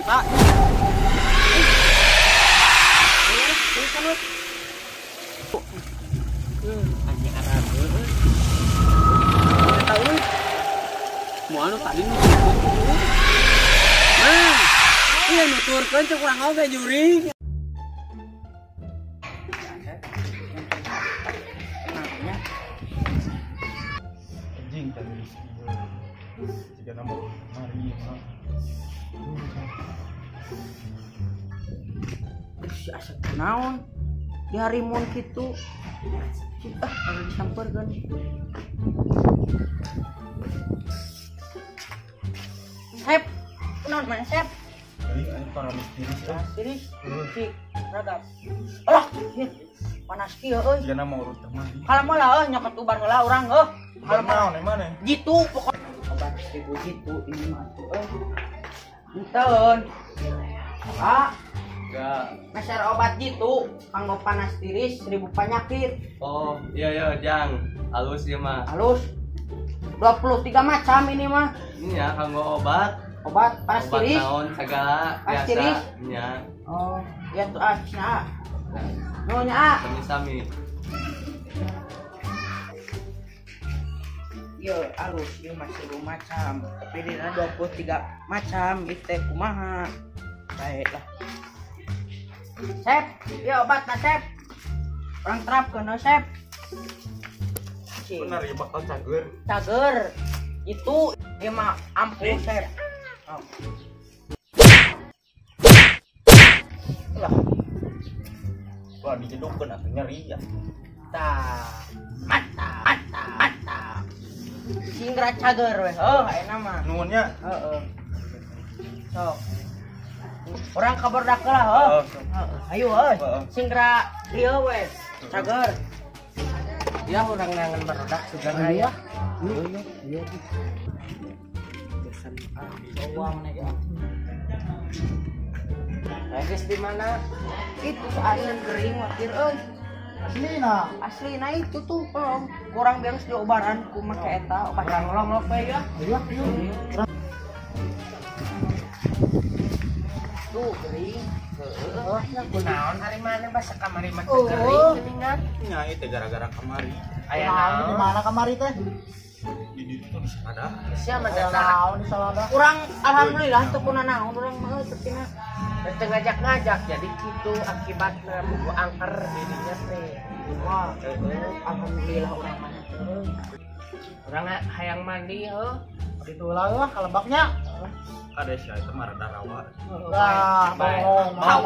eta. Anjing Arab euy. Eta euy. Moal nu tadi nu nuturkeun. Nah, ieu nuturkeun cek urang oge juring. Anjing tadi jika nama mari mah. Si asep naon di harimun kitu. Ah, ada disamperkeun. Sep, naon mana Sep? Ini para mistiris ah. Mistiris. Cik, rada. Alah, panas kieu euy. Jika nama urut teh mah. Kalem lah euy, nyokot ubar heula urang euy. Kalem naon mana? Jitu pokok obat 1000 jitu ini mah atuh euy. Enteun. Pak. Meser obat jitu kanggo panas tiris 1000 penyakit. Oh, iya iya Jang. Halus ieu mah. Halus. 23 macam ini mah. Iya, kanggo obat. Obat panas tiris. Obat naon segala panas biasa. Tiris. Iya. Oh, iya tuh ah, nya. Nuhun nya. Sami-sami. Ieu alus ieu mah 1000 macam. Tapi dina 23 macam ieu teh kumaha. Baiklah. Sep, ieu obatna Sep. Urang terapkeun heuh Sep. Benar ya bakal cager. Cager. Itu ieu mah ampuh Sep. Oh. Lah. Wah dijedukkeun atuh nyeri ya. Tah. Mantap, mantap, mantap. Singgra cager weh. Heuh, ayeuna mah. Nuhun nya. Heeh. Sok. Urang kabordak lah heuh. Ayo euy. Singgra ieu we. Cager. Ya urang nangan barudak sugan aya. Iya, iya. Biasa bawang nih ya. Geus di mana? Itu asli kering wakir euy. Aslina. Aslina itu tuh pelong. Kurang beres diobaran ku make eta obat. Urang lomlok we ya. Iya, iya. Tuh kering. Heeh, kunaon hari mana basa kamari mah teu kering geuningan. Nya ieu teh gara-gara kamari. Aya naon di mana kamari teh? Di ditu di Salada. Sia mah dasar naon di Salada. Urang alhamdulillah teu kuna naon urang mah teu teu ngajak-ngajak jadi kitu akibatna buku angker dirinya teh. Wah, alhamdulillah urang mah. Urang hayang mandi heuh. Ditulah lah kalebaknya. Ada sia itu mah rada rawa. Lah,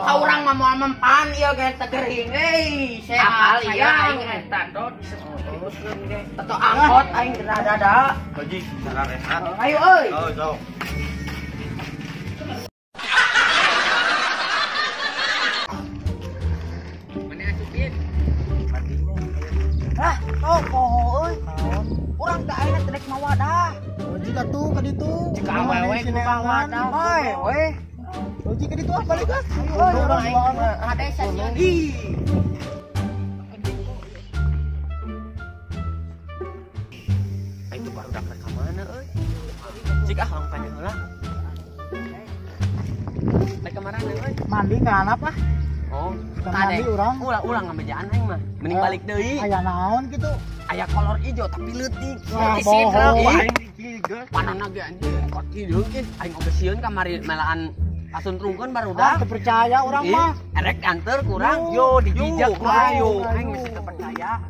kau urang mah moal mempan ieu ge teu gering euy. Sehat ieu aing eta do disebutkeun ge. Atau angkot aing rada-rada. Haji sararehat. Ayo euy. Oh, jauh. Mana asupin? Mandinya. Lah, poho euy. Urang teh ayeuna teh rek mawa dah. Jika tuh ka ditu. Jika awewe ku mawa dah. Bae we. Jika ditu ah balik ah. Ayo aing mah ada sieun. Ih. Itu barudak rek ka mana euy? Cik ah urang tanya heula. Rek ka mana euy? Mandi nganap ah. Oh, mandi urang. Ulah ngamejaan aing mah. Mending balik deui. Aya naon kitu? Aya kolor ijo tapi leutik. Wah, bohong. Panonna ge anjing kaki deui aing oge sieun kamari melaan kasuntrungkeun barudak. Ah, teu percaya urang mah. Erek anter kurang. Yo dijijak ku ayo. Aing geus teu percaya.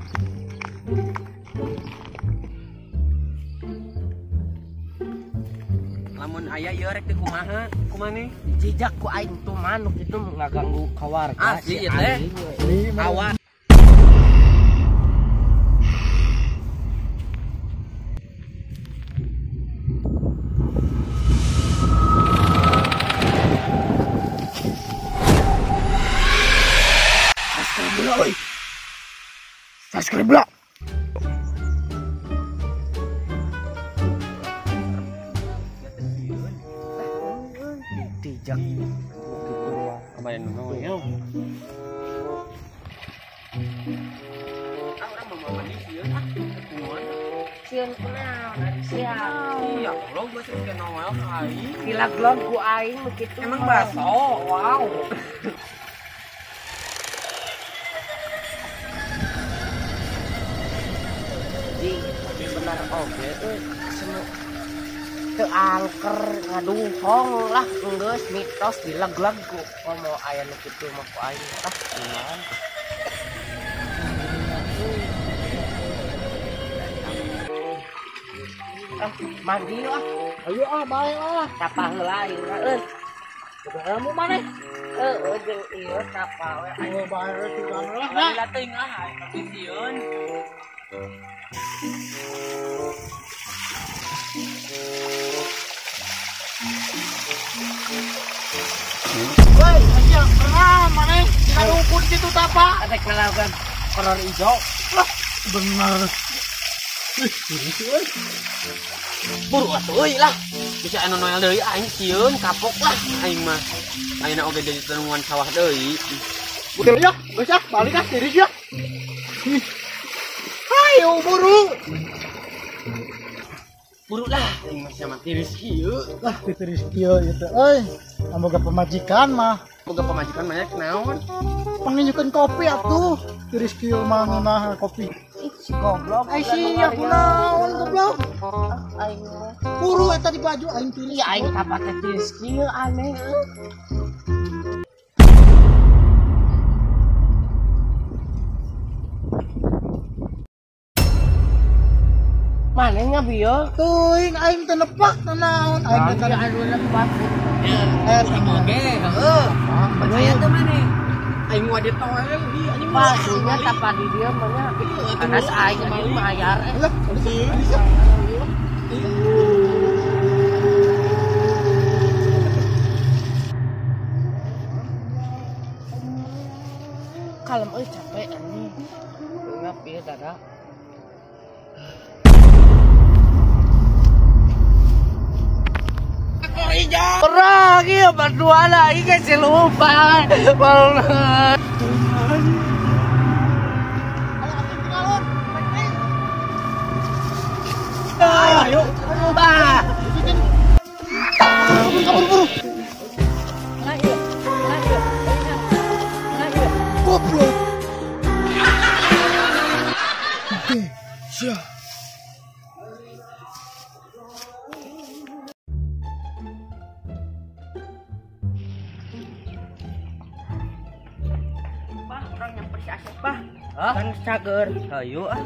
Lamun aya ieu rek teh kumaha? Kumaha Dijijak ku aing tuh manuk itu ngaganggu ka warga. Asli ieu teh. Awas. Subscribe lah. Dijak Kemarin dulu ya. Ah, orang mau mandi sieun ah. Kumaha? Sieun kunaon ari sia. Iya, goblok mah sih noel ka aing. Dilaglog ku aing nu kitu. Emang baso. Wow. Jing, tapi benar oge euy semu teu alker ngaduhong lah geus mitos dilegleg ku komo aya nu kitu mah ku aing ah kumaha. Ah, mandi lah. Ayo ah, bae ah. Tapa heula ieu euy. Boga ilmu maneh? Heueuh jeung ieu tapa we. Oh, bae we tigan lah. Lila teuing ah, aing tapi sieun. Woi, sia pernah maneh dikadukun kitu tapa? Rek ngalawan kolor ijo. Lah, bener. Ih, euy. Buru atuh euy lah. Bisa anu noel deui aing sieun kapok lah aing mah. Ayeuna oge jadi tenungan sawah deui. Udah ya, geus ah, balik ah tiris ya. Ayo buru. Buru lah aing mah sia mah tiris kieu. Lah tiris kieu ieu teh euy. Boga pamajikan mah. Boga pamajikan mah naon? Panginjukeun kopi atuh. Tiris kieu mah ngeunah kopi. Ih, si goblok. Ai sia kunaon goblok. Aing mah. Buru eta di baju aing tiris. Iya aing tapa teh tiris kieu aneh. Maneh ngabieu? Teuing aing teh nepak naon aing teh anu nepak. Eh, oge, heueuh. Percaya teu maneh? Aing mah ditoel ieu anjing. Palsunya tapa di dieu mah nya. Anas aing anjing mayar. Lah, bisa. Kalem euy capek anjing. Ngap ieu dada. Orang iya berdua lagi ke siluman. Ayo, ayo, bah. Kabur, buru. Goblok. Oke, siap. Bah, kan cager. Ayo ah.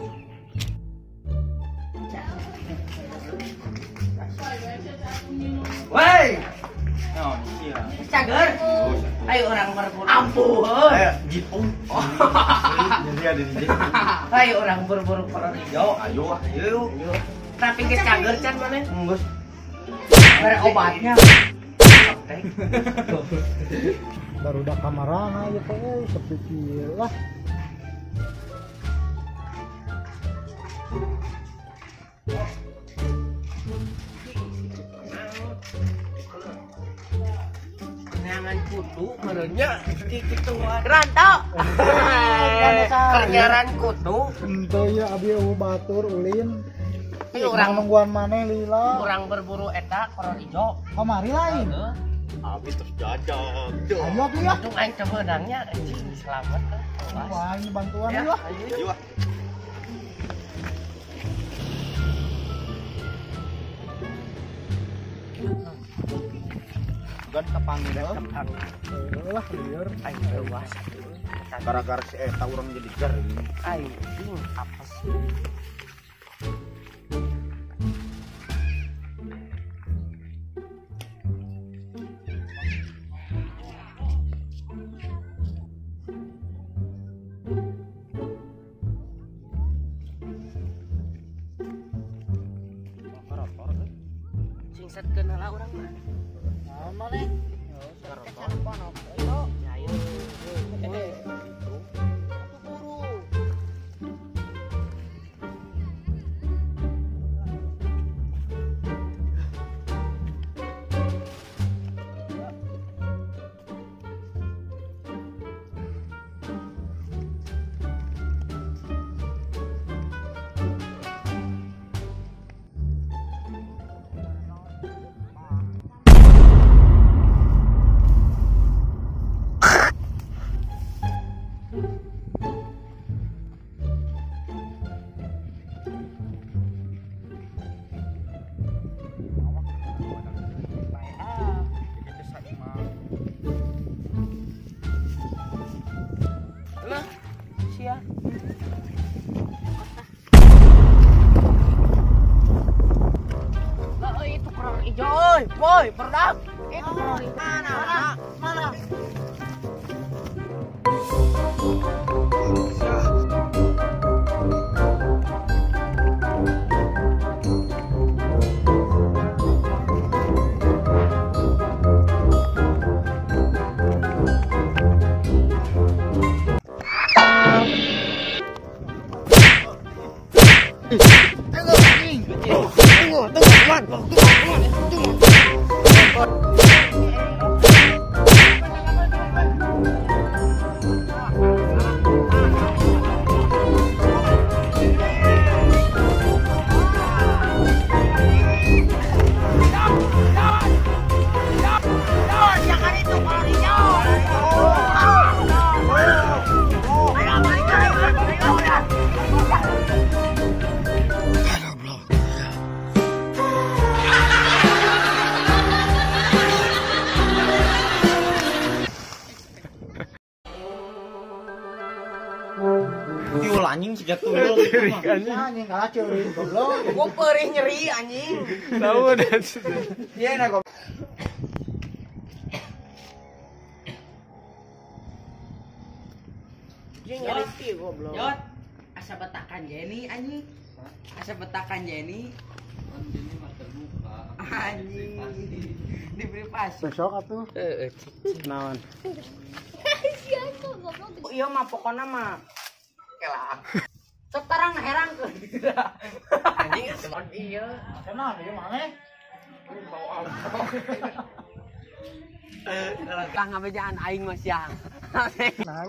Woi. Naon sia? Cager. Ayo orang berburu. Ampun. Jitung. Jadi ada di Ayo orang berburu kolor hijau. Ayo ah, ayo. Tapi geus cager can maneh? Geus. Bare obatnya. Barudak kamarana ieu teh euy sepi kieu lah. Kenangan kutu merenya kikituan. Rantau. Kenyaran kutu. Henteu ya abi eueuh batur ulin. Urang nungguan maneh lila. Urang berburu eta kolor ijo. Kamari lain. Abi terus jajak. Ayo atuh ya. Untung aing teu meunangnya anjing selamat lah. Wah, ini bantuan ya. Ayo ah. Gan kapanggil lah lieur aing leuwas. Gara-gara si eta urang jadi gering. Aing apa sih? Singsetkeun heula urang mah. Naon maneh? Oi, barudak. Itu mana? Mana? Tiul anjing siga tuyul. Anjing kalah ceurik goblok. Gua perih nyeri anjing. Tahu dah. Iya nah goblok. Jeung nyeri ti goblok. Jot, asa betakan Jenny anjing. Asa betakan Jenny. Jenny mah terbuka. Anjing. Di privasi. Besok atuh. Heeh. Naon? Iya mah pokona mah kelah. Sok tarang herang ke. Anjing asa iya. Kenapa ieu maneh? Bau amplop. Lah ngabejaan aing mah siang. Nah,